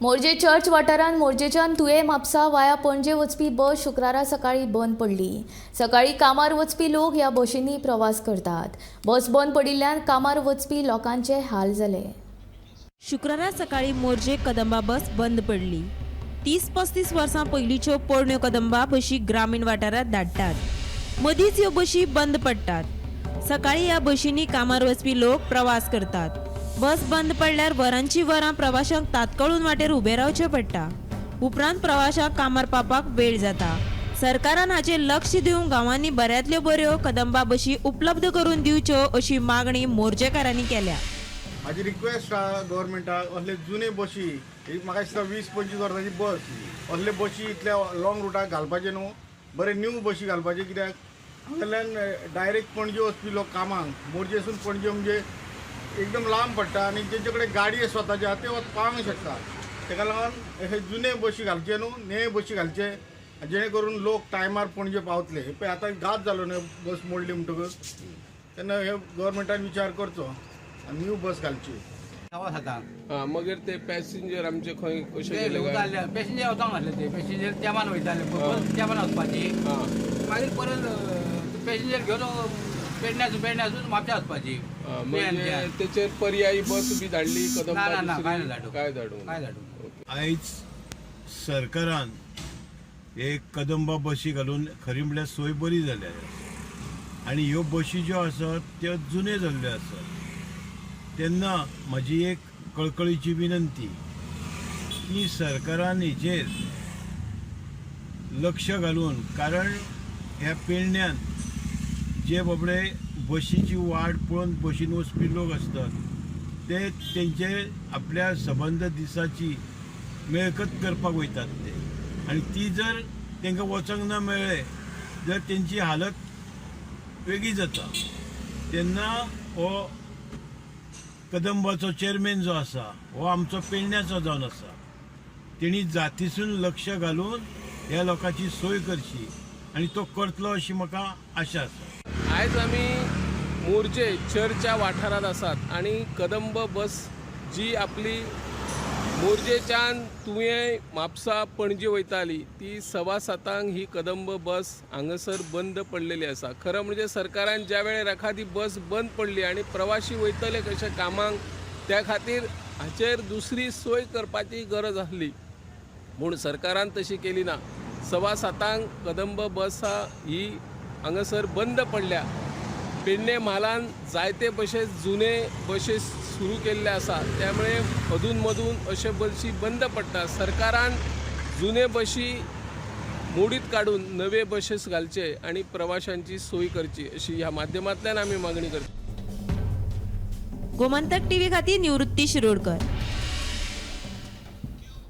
Morjim church वाठारांत मोरजेच्यान तुयें म्हापसा वाया पणजे वचपी बस शुक्रारा सकाळी बंद पडली. सकाळी कामार वचपी लोक ह्या बशींनी प्रवास करतात. बस बंद पडिल्ल्यान कामार वचपी लोकांचे हाल जाले. शुक्रारा सकाळी मोरजे कदंबा बस बंद पडली. 30-35 वर्सां पयलींच्यो पोरण्यो कदंबा बशी ग्रामीण वाठारांत धाडटात. मदींच ह्यो बशी बंद पडटात. सकाळी ह्या बशींनी कामार वचपी लोक प्रवास करतात. बस बंद पडल्यार वरांची वरां प्रवाशांक तात्कळून वाटेर उबें रावचें पडटा. उपरांत प्रवाशांक कामार पावपाक वेळ जाता. सरकारान हाचेर लक्ष दिवन गांवांनी बऱ्यांतल्यो बऱ्यो कदंबा बशी उपलब्ध करून दिवच्यो अशी मागणी मोरजेकारांनी केल्या. म्हाजी रिक्वेस्ट आहा गव्हर्मेंटाक, असले जुने बशी, ही म्हाका दिसता 20-25 वर्सांची बस, असले बशी इतल्या लॉंग रुटाक घालपाचे न्हू, बरे न्यू बशी घालपाचे. कित्याक हांगासरल्यान डायरेक्ट पणजे वचपी लोक कामाक, मोरजेसून पणजे म्हणजे एकदम लांब पडटा आनी जेंचे कडेन गाडी स्वताची आहा ते पावंक शकता. तेका लागून अशे जुने बशी घालचे न्हू, नवे बशी घालचे, जेणे करून लोक टायमार पणजे पावतले. हे पळय आतां घात जालो न्हू, बस मोडली म्हणटकच. तेन्ना हे गव्हर्मेंटान विचार करचो आनी न्यू बस घालची. 7:15. हा, मगीर ते पॅसेंजर आमचे खंय कशे ते गेले काय? वताले पॅसेंजर वचोंक नासले, ते पॅसेंजर तेमान वयताले, बस तेमान वचपाची. मागीर परत पॅसेंजर घेवन पेडण्यासून पेडण्यासून म्हापशा वचपाची. हा, म्हणजे तेचेर पर्यायी बस बी धाडली कदंबा ना, ना, ना, दुसरी? काय ना धाडूं. काय धाडूंक ना? काय धाडूं. ओके. आयज सरकारान हे कदंबा बशी घालून खरी म्हणल्यार सोय बरी जाल्या आनी ह्यो बशी ज्यो आसात त्यो जुन्यो जाल्ल्यो आसात. तेन्ना म्हजी एक कळकळीची विनंती की सरकारान हेचेर लक्ष घालून, कारण ह्या पेडण्यान जे बाबडे बशीची वाट पळोवन बशीन वचपी लोक आसतात ते तेंचे आपल्या सबंद दिसाची मेळकत करपाक वयतात ते, आनी ती जर तांकां वचोंक ना मेळ्ळें जर तेंची हालत वेगळी जाता. तेन्ना हो कदंबाचो चेअरमॅन जो आसा हो आमचो पेडण्याचो जावन आसा, तेणी जातीसून लक्ष घालून ह्या लोकांची सोय करची आनी तो करतलो अशी म्हाका आशा आसा. आयज आमी मोरजे चर्चच्या वाठारांत आसात आनी कदंब बस जी आपली मोरजेच्यान तुयें म्हापसा पणजे वयताली ती 7:15 ही कदंब बस हांगासर बंद पडलेली आसा. खरें म्हणजे सरकारान ज्या वेळार एखादी बस बंद पडली आनी प्रवाशी वयतले कशे कामाक, त्या खातीर हाचेर दुसरी सोय करपाची गरज आसली, पूण सरकारान तशी केली ना. 7:15 कदंब बस ही हांगासर बंद पडल्या. पेडणे म्हालान जायते बशेस जुने बशेस सुरू केल्ले आसा, त्यामुळे अधून मधून अशे बशी बंद पडटा. सरकारान जुने बशी मोडीत काडून नवे बशेस घालचे आणि प्रवाशांची सोय करची अशी ह्या माध्यमांतल्यान आमी मागणी करता. गोमंतक टीव्ही खातीर निवृत्ती शिरोडकर.